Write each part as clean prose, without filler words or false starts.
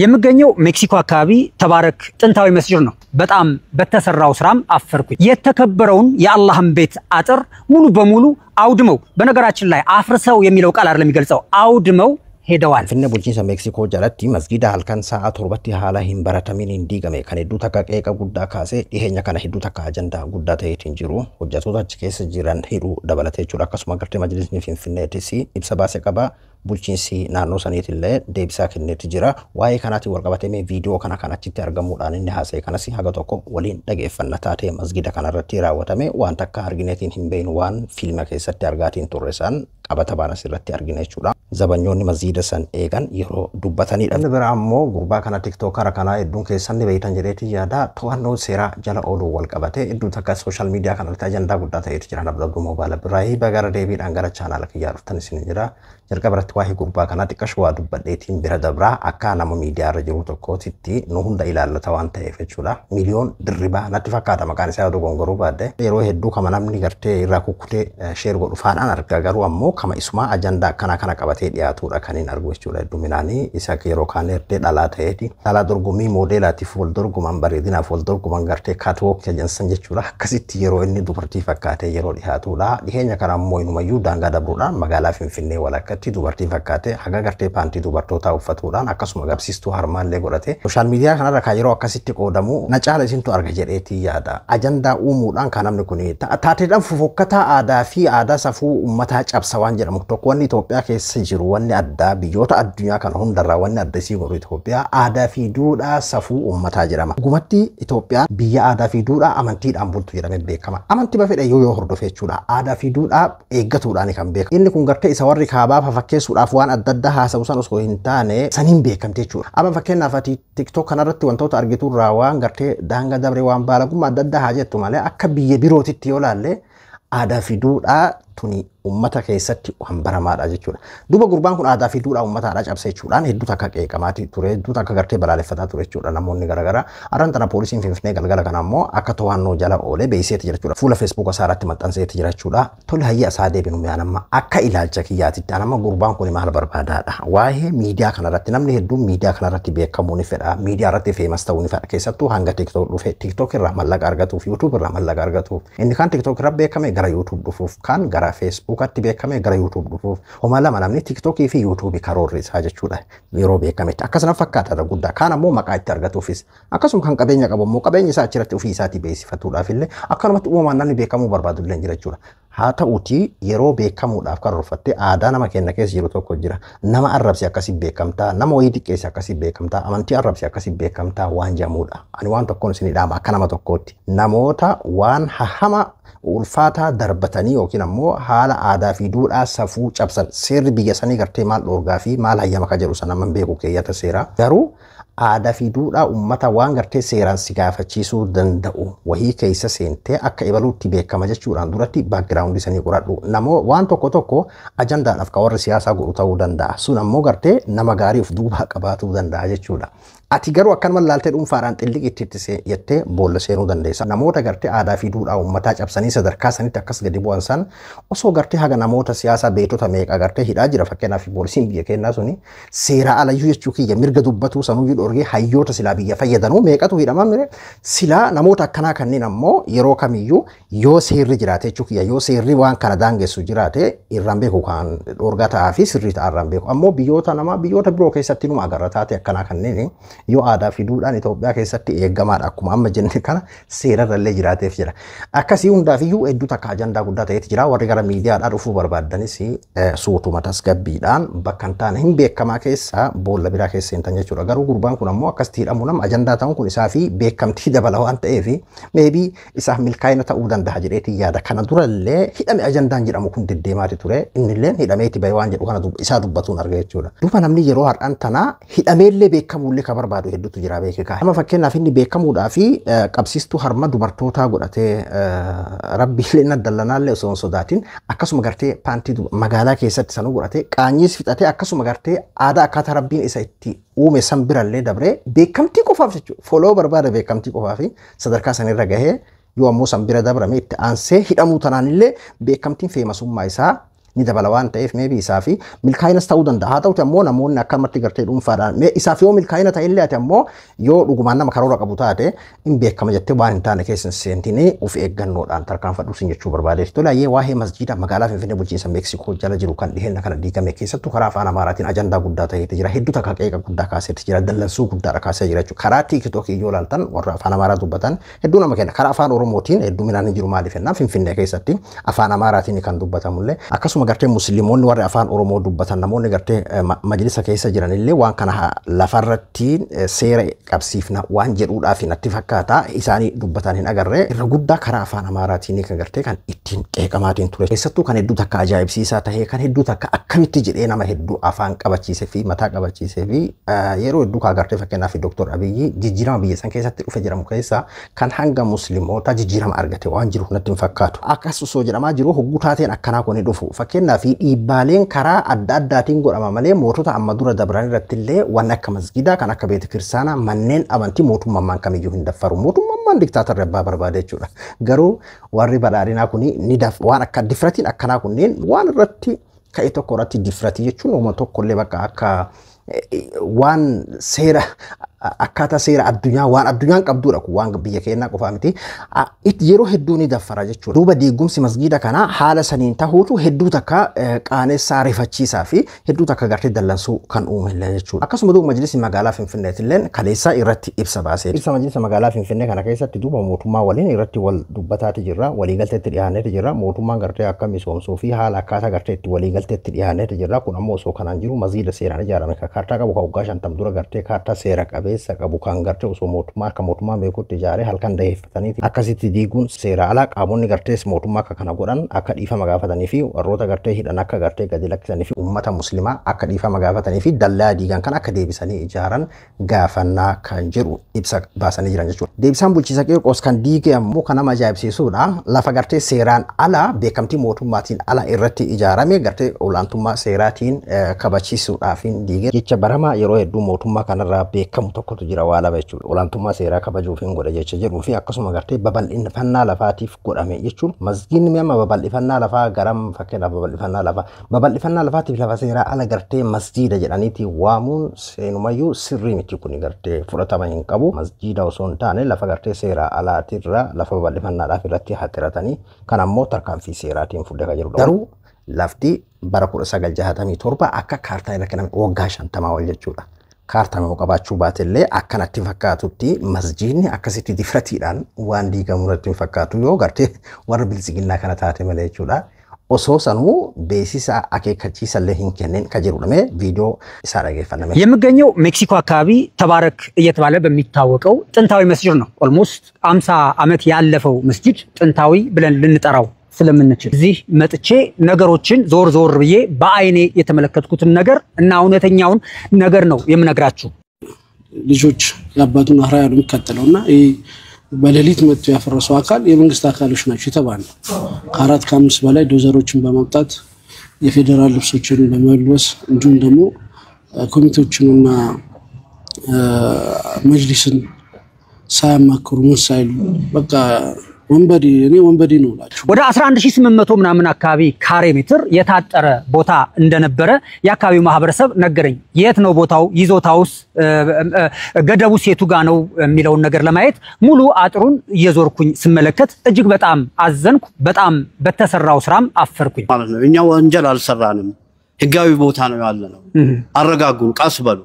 የምገኘው ሜክሲኮ አካባቢ ተባረክ ጥንታዊ መስጂድ ነው። በጣም በተሰራው ስራም አፈርኩኝ። የተከበረውን የአላህን ቤት አጥር ሙሉ በሙሉ አውድመው፣ በነገራችን ላይ አፍርሰው የሚለው ቃል አይደለም የሚገልጸው፣ አውድመው ሄደዋል። Finfinnee bulchiinsa Meeksikoo jalatti masgiida halkan sa'a 7tti haala hin baratamiin diigame kan hedduu takka qeeqa guddaa kaasee dhiheenya kana hedduu takka ajandaa guddaa ta'eetiin jiru hojjettoota achi keessa jiran hidhuu dabalatee jechuudha. Akkasuma gartee majlisni Finfinneetis ibsa baase qaba. Bulchiinsi naannoo saniitillee deebisaa kenneeti jira. Waa'ee kanaatiin wal qabatee viidiyoo kana kan achitti argamuudhaan inni haasa'e kanas haga tokko waliin dhageeffanna. Taatee masgida kanarratti raawwatame waan takka argineetiin hin beeknu, waan fiilma keessatti argaatiin turre san qabatamaan asirratti argina jechuudha. Zabanyoonni masgida san eegan yeroo dubbatanidha. Inni biraa ammoo gurbaa kana TikTokara kanaa hedduun keessan ni beektan jedheetiin yaada. To'annoo seeraa jala ooluu wal qabate hedduu takka social media kanarratti ajandaa guddaa ta'eetu jira. Nabdabduu moobaala biraa gara deebiidhaan gara chaanaala kiyyaa dhuftan isin jira. Jalqaba irratti waa'ee gurbaa kanaa xiqqashu waa dubbadheetiin bira dabraa, akka nama miidiyaa irra jiru tokkootitti nu hunda ilaallata waan ta'eef jechuudha. Miliyoon Dirribaa natti fakkaata maqaan isaa, yoo dogongoruu baadde. Yeroo hedduu kama namni gartee irraa kukkutee share godhu faadhaan arga, garuu ammoo kama isumaa ajandaa akkanaa kana qabatee dhiyaatudha kan hin argu jechuudha. Hedduminaanii isa yeroo kaan ertee dhalaa ta'eeti. Dhalaa dorgommii moodeelaatiif wal dorgoman, bareedinaaf wal dorgoman, gartee catwalk jensan jechuudha. Akkasitti yeroo inni dubartii fakkaatee yeroo dhiyaatudha. Dhiheenya kana ammoo inumayyuu daangaa dabruudhaan magaalaa Finfinnee walakkatti dubartii fakkaatee haga gartee paantii dubartootaa uffatuudhaan akkasuma agarsiistuu harmaallee godhate. Social media kanarra kan yeroo akkasitti qoodamu na caala isintu arga jedheetii yaada. Ajandaa uumuudhaan kan namni kun taateedhaan fofokkataa aadaa fi aadaa safuu uummataa cabsa waan jedhamu tokko. Wanni Itoophiyaa keessa jiru, wanni addaa biyyoota addunyaa kana hundarraa wanni adda isii godhu, Itoophiyaa aadaa fi duudhaa safuu uummataa jedhama. Dhugumatti Itoophiyaan biyya aadaa fi duudhaa amantiidhaan bultu jedhamee beekama. Amantii ba fedhe yoo hordofe jechuudha. Aadaa fi duudhaa eeggatuudhaan kan beekamu. Inni kun gartee isa warri kaabaa fakkeessuudhaaf waan adda addaa haasa'u san osoo hin taane saniin beekamte jechuudha. Amma fakkeenyaaf ati TikTok kanarratti wantoota argitu irraa waan gartee daangaa dabree, waan baalagummaa adda addaa haa jettu malee, akka biyya birootitti yoo laalle aadaa fi duudhaa tuni uummata keessatti waan baramaadha jechuudha. Duuba gurbaan kun aadaa fi duudhaa uummataadhaa cabsa jechuudhaan hedduu takka qeeqamaatii ture, hedduu takka gartee balaaleffataa ture jechuudha namoonni garaagaraa. Har'aan tana poolisiin Finfinnee galgala kana ammoo akka to'annoo jala oolee beeyseeti jira jechuudha. Fuula Feesbuuka isaa irratti maxxanseeti jira jechuudha. Tole, hayya isaa deebinu mi'aan amma akka ilaalcha kiyyaatitti amma gurbaan kun maal barbaadaadha? Waa'ee miidiyaa kanarratti namni hedduun miidiyaa kanarratti beekamuu ni fedha. Miidiyaa irratti famous ta'uu ni fedha. Keessattuu hanga TikTok dhufe TikTok irraa mallaqa argatuuf, YouTube irraa mallaqa argatuuf. Inni kaan TikTok irra beekame gara YouTube dhufuuf, kaan gara Feesbuukatti beekame gara YouTube dhufuuf. Homa lama namni TikTokii fi YouTubeii karoorri isaa jechuudha yeroo beekametti. Akkasuma fakkaata guddaa. Kaan ammoo maqaa itti argatuufis, akkasuma kan qabeenya qabu ammoo qabeenya isaa achirratti ofii isaatii beeksifatuudhaaf illee, akkanumatti uumamaan namni beekamuu barbaadu illee jira jechuudha. Haa ta'uutii yeroo beekamuudhaaf karoorfattee aadaa nama keenya keessa jiru tokko jira. Nama arrabsi akkasii beekamtaa, nama wayii xiqqeesse akkasii beekamtaa, amantii arrabsi akkasii beekamtaa waan jedhamudha. Ani waan tokkoon isin dhaama akka nama tokkootti. Namoota waan hahama ulfaataa darbatanii yookiin ammoo haala aadaa fi duudhaa safuu cabsan, seerri biyya sanii gartee maal dhoorgaa fi maal hayyama ka jedhu sana man beeku keeyyata seeraa. Garuu aadaa fi duudhaa uummata waan gartee seeraan si gaafachiisuu danda'u wahii keessa seentee akka ibaluutti beekama jechuudhaan duratti backgroundii sanii qoradhu. Namoo waan tokko tokko ajandaadhaaf kan warri siyaasaa godhu ta'uu danda'a. Sun ammoo gartee nama gaarii of duubaa qabaatuu danda'a jechuudha. Ati garuu akkanuma laaltee dhuunfaadhaan xilliqi itti jettee boolla seenuu dandeessa. Namoota gartee aadaa fi duudhaa uummataa cabsanii sadarkaa sanitti akkas gadi bu'an san osoo gartee haga namoota siyaasaa beektota meeqa gartee hidhaa jira. Fakkeenyaaf poolisiin biyya keenyaa suni seera alayyuu jechuu kiyya, mirga dubbatuu sanuyyuu dhorgee hayyoota silaa biyya fayyadanuu meeqatu hidhamaa mire. Silaa namoota akkanaa kanneen ammoo yeroo kamiyyuu yoo seerri jiraate jechuu kiyya, yoo seerri waan kana daangessu jiraate irraan beeku, kan dhorgaa ta'aa fi sirrii ta'aa irraan beeku. Ammoo biyyoota namaa biyyoota biroo keessatti numa agarra taate akkanaa kanneen yoo aadaa fi duudhaan Itoophiyaa keessatti eegamaadha akkuma amma jenne kana seerarrallee jiraateef jira. Akkasii hundaafiyyuu hedduu takka ajandaa guddaa ta'eeti jira. Warri gara miidiyaadhaa dhufuu barbaaddanis suutuma tasgabbiidhaan bakka hin taane hin beekamaa keessa boolla biraa keessa seentan jechuudha. Garuu gurbaan kun ammoo akkasitti hidhamu nama ajandaa ta'uun kun isaa fi beekamtii dabala waan ta'eef maybe isaaf milkaa'ina ta'uu danda'a jedheetii yaada. Kana durallee hidhame ajandaan jedhamu kun deddeemaati ture. Innillee hidhameeti bahe waan jedhu kana isaa dubbatuun arga jechuudha. Duuba namni yeroo har'aan tanaa hidhameellee beekamuullee ka barbaadu hedduutu jira beekaa. Nama fakkeenyaaf inni beekamuudhaa fi qabsiistuu harma dubartootaa godhatee rabbiillee na dallanaallee osoo hin sodaatin, akkasuma gartee paantii magaalaa keessatti sanuu godhatee qaanyiis fixatee, akkasuma gartee aadaa akkaataa rabbiin isa itti uume san birallee dabree beekamtii qofaaf jechuudha. Follow barbaada, beekamtii qofaaf sadarkaa sanirra gahee yoo ammoo san bira dabrame itti aansee hidhamuu tanaan illee beekamtiin famousummaa isaa ni dabala waan ta'eef maybe isaa fi milkaa'inas ta'uu danda'a. Haa ta'uti ammoo namoonni akkanumatti gartee dhuunfaadhaan mee isaaf yoo milkaa'ina ta'e illee ati ammoo yoo dhugumaan nama karoora qabu taate hin beekama jettee waan hin taane keessa hin seentinee of eeggannoodhaan tarkaanfadhu sin jechuu barbaadeeti. Tole ayyee waa'ee masjiida magaalaa Finfinnee bulchiinsa Meeksikoo jala jiru kan dhiheenya kana diigame keessattuu karaa afaan Amaaraatiin ajandaa guddaa ta'eeti jira. Hedduu takka qeeqa guddaa kaaseeti jira. Dallansuu guddaadha kaasee jira jechuudha. Karaa TikTokii yoo ilaaltan warra afaan Amaaraa dubbatan hedduu nama kenna. Karaa afaan Oromootiin hedduminaan hin jiru maaliif jennaan Finfinnee keessatti afaan Amaaraatiin kan dubbatamullee akkasuma gartee musliimoonni warri afaan Oromoo dubbatan namoonni gartee majlisa keessa jiranillee waan kana lafarratti seera qabsiifna waan jedhuudhaaf natti fakkaata isaanii dubbatan hin agarree irra guddaa karaa afaan Amaaraatiin kan gartee kan ittiin qeeqamaatiin ture. Keessattuu kan hedduu takka ajaa'ibsiisaa tahee kan hedduu takka akkamitti jedhee nama hedduu afaan qabachiisee fi mataa qabachiisee fi yeroo hedduu kaa gartee fakkeenyaaf Dooktor Abiyyi jijjiirama biyya san keessatti dhufe jedhamu keessaa kan hanga musliimoota jijjiirama argate waan jiru natti hin fakkaatu. Akkas osoo jedhamaa jiru hogguu taateen akkanaa kun dhufu fakkeenyaaf dhiibbaaleen karaa adda addaatiin godhama malee mootota amma dura dabran irratti illee waan akka masgidaa kan akka beeta kiristaanaa manneen amantii mootummaan kamiyyuu hin daffaru. Mootummaan diktaatarri abbaa barbaade jechuudha. Garuu warri badhaadhinaa kun ni daf waan akka difratiin akkanaa kunneen waan irratti ka'e tokko irratti difratii jechuun uuma tokkollee bakka akka waan seera akkaataa seera addunyaa waan addunyaan qabdudha kun waan biyya keenyaa qofaa miti. Yeroo hedduu ni daffara jechuudha. Duuba diigumsi masgiida kanaa haala saniin tahuutu hedduu takka qaanessaa rifachiisaa fi hedduu takka gartee dallansuu kan uumellee jechuudha. Akkasuma duuba majlisni magaalaa Finfinneetillee kaleessaa irratti ibsa baasee. Ibsa majlisa magaalaa Finfinnee kana keessatti duuba mootummaa waliin irratti wal dubbataati jirra. Waliigalteetti dhiyaanneeti jirra. Mootummaan gartee akka misoomsuu fi haala akkaataa gartee itti waliigalteetti dhiyaanneeti jirra. Kun ammoo osoo kanaan jiru masgiida seeraan ijaarame kan kaartaa qabu kan waggaa 50 dura gartee kaartaa seera qabeessa qabu kan gartee osoo mootummaa akka mootummaa beekutti ijaaree halkan daheeffatanii akkasitti diiguun seera alaa qaamonni gartees mootummaa akka kana godhan akka dhiifama gaafatanii fi warroota gartee hidhan akka gartee gadi lakkisanii fi uummata muslimaa akka dhiifama gaafatanii fi dallaa diigan kan akka deebisanii ijaaran gaafannaa kan jedhu ibsa baasanii jiran jechuudha. Deebisaan bulchiinsa Qiirqoos kan diige ammoo kan nama ajaa'ibsiisudha. Lafa gartee seeraan ala beekamtii mootummaatiin ala irratti ijaarame gartee olaantummaa seeraatiin kabachiisuudhaaf diige jecha baramaa yeroo hedduu mootummaa kanarraa beekamu tokkotu jira waa lama jechuudha. Olaantummaa seeraa kabajuuf hin godhe jecha jedhuu fi akkasuma gartee babal'ifannaa lafaatiif godhame jechuun masgiidni amma babal'ifannaa lafaa garam fakkeenyaaf babal'ifannaa lafaatiif lafa seeraa ala gartee masjiida jedhaniiti waamuun seenumayyuu sirrii miti kun gartee fudhatama hin qabu. Masjiida osoo hin taane lafa gartee seeraa alaatirra lafa babal'ifannaadhaaf irratti haxiratanii kan ammoo tarkaanfii seeraatiin fudhate kan jirudha. Garuu lafti bara 1967 akka kaartaa irra kenname waggaa 50 ol jechuudha. Kaartaa immoo qabaachuu baatellee akkanatti fakkaatutti masjiidni akkasitti difratiidhaan waan diigamu irratti hin fakkaatu yoo gartee warra bilisiginnaa kana taate malee jechuudha. Osoo sanuu beeksisa akeekkachiisallee hin kennin kan jedhudha. Mee viidiyoo isaa dhageeffanname. የሚገኘው ሜክሲኮ አካባቢ ተባረክ እየተባለ በሚታወቀው ጥንታዊ መስጂድ ነው። ኦልሞስት 50 ዓመት ያለፈው መስጂድ ጥንታዊ ብለን ልንጠራው ስለምንችል እዚህ መጥቼ ነገሮችን ዞር ዞር ብዬ በአይኔ የተመለከትኩትን ነገር እና እውነተኛውን ነገር ነው የምነግራችሁ። ልጆች የአባቱን አርአያ ነው የሚከተለውና ይህ በሌሊት መጥቶ ያፈረሰው አካል የመንግስት አካሎች ናቸው የተባለ ከ4 ከ5 በላይ ዶዘሮችን በማምጣት የፌዴራል ልብሶችን በመልበስ እንዲሁም ደግሞ ኮሚቴዎችንና መጅሊስን ሳያማክሩ ምን ሳይሉ በቃ ወንበዴ እኔ ወንበዴ ነው እላችሁ። ወደ 11800 ምናምን አካባቢ ካሬ ሜትር የታጠረ ቦታ እንደነበረ የአካባቢው ማህበረሰብ ነገረኝ። የት ነው ቦታው፣ ይዞታውስ፣ ገደቡስ የቱ ጋ ነው የሚለውን ነገር ለማየት ሙሉ አጥሩን እየዞርኩኝ ስመለከት እጅግ በጣም አዘንኩ። በጣም በተሰራው ስራም አፈርኩኝ ማለት ነው። እኛ ወንጀል አልሰራንም፣ ህጋዊ ቦታ ነው ያለነው። አረጋጉን፣ ቀስ በሉ።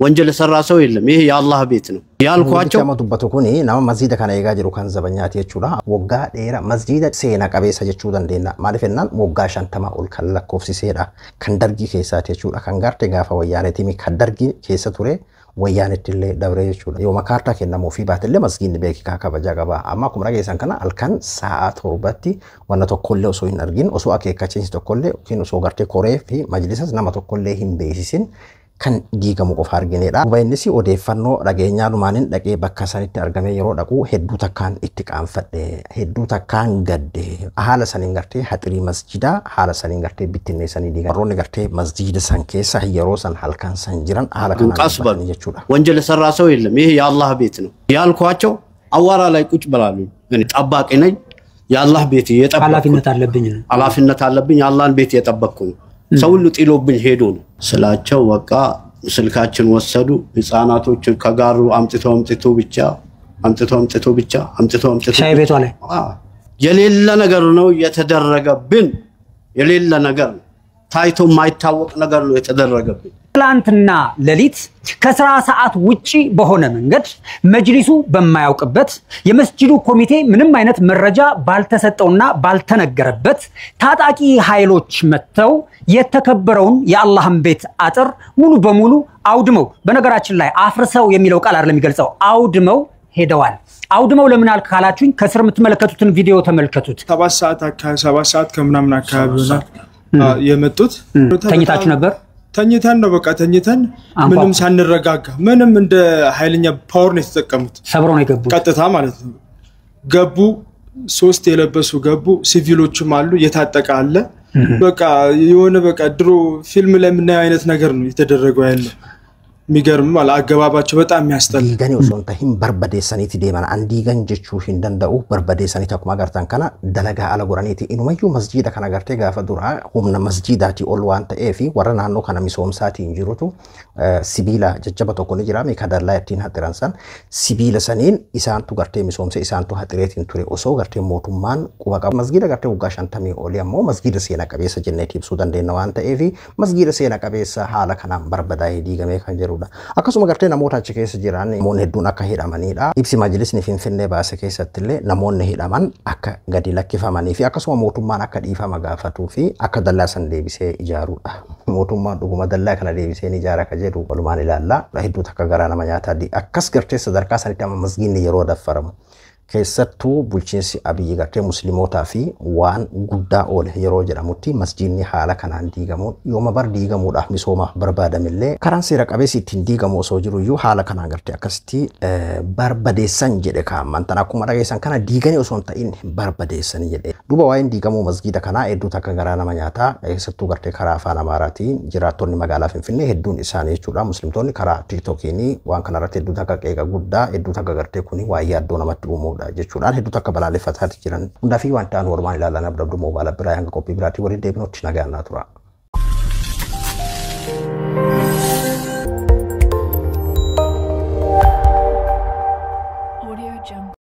ወንጀል የሰራ ሰው የለም። ይሄ የአላህ ቤት ነው ያልኳቸው። Nama dubbatu kuni nama masjiida kana eegaa jiru kan zabanyaati jechuudha. Waggaa dheeraa masjiida seena qabeessa jechuu dandeenya. Maaliif jennaan waggaa 50 ol kan lakkoofsiseedha. Kan dargii keessaati jechuudha. Kan garte gaafa wayyaaneeti kan dargii keessa ture wayyaanetti illee dabre jechuudha. Yooma kaartaa kennamuu fi baatellee masjiidni beekikaa kabajaa qaba. Amma akkuma dhageessan kana halkan sa'a 7tti wanna tokkollee osoo hin argin osoo akeekkachiinsi tokkollee yookiin osoo gartee koree fi majlisas nama tokkollee hin beeksisin kan diigamu qofa arginedha. Duuba innis odeeffannoo dhageenyaa dhumaanin dhaqee bakka sanitti argamee yeroo dhaqu hedduu takkaan itti qaanfadhe, hedduu takkaan gadde. Haala saniin gartee haxirii masjidaa haala saniin gartee bittinneessanii diigan. Warroonni gartee masjiida san keessa yeroo san halkan san jiran haala kanaan ቀስ በሉ dubbatanii jechuudha. ወንጀል የሰራ ሰው የለም። ይሄ የአላህ ቤት ነው ያልኳቸው አዋራ ላይ ቁጭ ብላሉ። እኔ ጠባቂ ነኝ። የአላህ ቤት እየጠበቅኩ ኃላፊነት አለብኝ ነው። ኃላፊነት አለብኝ። የአላህን ቤት እየጠበቅኩ ነው። ሰው ሁሉ ጥሎብኝ ሄዶ ነው ስላቸው፣ በቃ ስልካችን ወሰዱ። ህፃናቶች ከጋሩ አምጥቶ አምጥቶ ብቻ አምጥቶ አምጥቶ ብቻ አምጥቶ አምጥቶ ሻይ ቤቷ ላይ የሌለ ነገር ነው የተደረገብን። የሌለ ነገር ነው፣ ታይቶ የማይታወቅ ነገር ነው የተደረገብን። ትላንትና ሌሊት ከስራ ሰዓት ውጪ በሆነ መንገድ መጅሊሱ በማያውቅበት፣ የመስጂዱ ኮሚቴ ምንም አይነት መረጃ ባልተሰጠውና ባልተነገረበት ታጣቂ ኃይሎች መጥተው የተከበረውን የአላህን ቤት አጥር ሙሉ በሙሉ አውድመው፣ በነገራችን ላይ አፍርሰው የሚለው ቃል አይደለም የሚገልጸው፣ አውድመው ሄደዋል። አውድመው ለምን አልክ ካላችሁኝ ከስር የምትመለከቱትን ቪዲዮ ተመልከቱት። 7 ሰዓት አካባቢ፣ 7 ሰዓት ከምናምን አካባቢ ይሆናል የመጡት። ተኝታችሁ ነበር? ተኝተን ነው፣ በቃ ተኝተን አንኳኩ። ምንም ሳንረጋጋ ምንም እንደ ኃይለኛ power ነው የተጠቀሙት። ሰብረው ነው የገቡት። ቀጥታ ማለት ነው ገቡ። ሶስት የለበሱ ገቡ። ሲቪሎችም አሉ፣ የታጠቀ አለ። በቃ የሆነ በቃ ድሮ ፊልም ላይ የምናየው አይነት ነገር ነው የተደረገው ያለው። የሚገርም ማለት አገባባቸው በጣም የሚያስጠላ። Diiganii osoo hin tahin barbadeessaniiti deeman. An diigan jechuu hin danda'u, barbadeessaniiti akkuma agartan kana dalagaa ala godhaniiti. Inumayyuu masjiida kana gartee gaafa duraa humna masjiidaatii ol waan ta'eef warra naannoo kana misoomsaatiin jirutu sibiila jajjaba tokko ni jira meeqa dallaa ittiin haxiran san sibiila saniin isaantu gartee misoomse, isaantu haxireetiin ture osoo gartee mootummaan quba qaba. Masjiida gartee waggaa 50 olii ammoo masjiida seena qabeessa jenneeti ibsuu dandeenya waan ta'eef masjiida seena qabeessa haala kanaan barbadaa'ee diigamee kan jirudha. Akkasuma gartee namoota achi keessa jiran namoonni hedduun akka hidhamanidha. Ibsi majlisni Finfinnee baase keessatti illee namoonni hidhaman akka gadi lakkifamanii fi akkasuma mootummaan akka dhiifama gaafatuu fi akka dallaa san deebisee ijaarudha. Mootummaan dhuguma dallaa kana deebisee ni ijaara ka jedhu walumaan ilaalla. Hedduu takka garaa nama nyaataa akkas gartee sadarkaa sanitti amma masgiinni yeroo daffaramu. Keessattuu bulchiinsi Abiyyi gartee muslimootaa fi waan guddaa oole yeroo jedhamutti masjiidni haala kanaan diigamuun yooma bar diigamuudhaaf misoomaaf barbaadamillee karaan seera qabeessi ittiin diigamu osoo jiru iyyuu haala kanaan gartee akkasitti barbadeessan jedhe kaamman tan akkuma dhageessan kana diiganii osoo hin ta'in barbadeessan jedhe. Duuba waa'een diigamuu masjiida kanaa hedduu takka garaa nama nyaataa. Keessattuu gartee karaa afaan Amaaraatiin jiraattonni magaalaa Finfinnee hedduun isaanii jechuudha muslimtoonni karaa TikTokiin waan kanarratti hedduu takka qeeqa guddaa, hedduu takka gartee kuni waa'ee yaaddoo namatti uumuudha jechuudhaan hedduu takka balaaleffataa jiran. Hundaa fi waan ta'an walumaan ilaalan abdabduu moobaala biraa hanga qophii biraatii waliin deebinutti nagaan naa tura.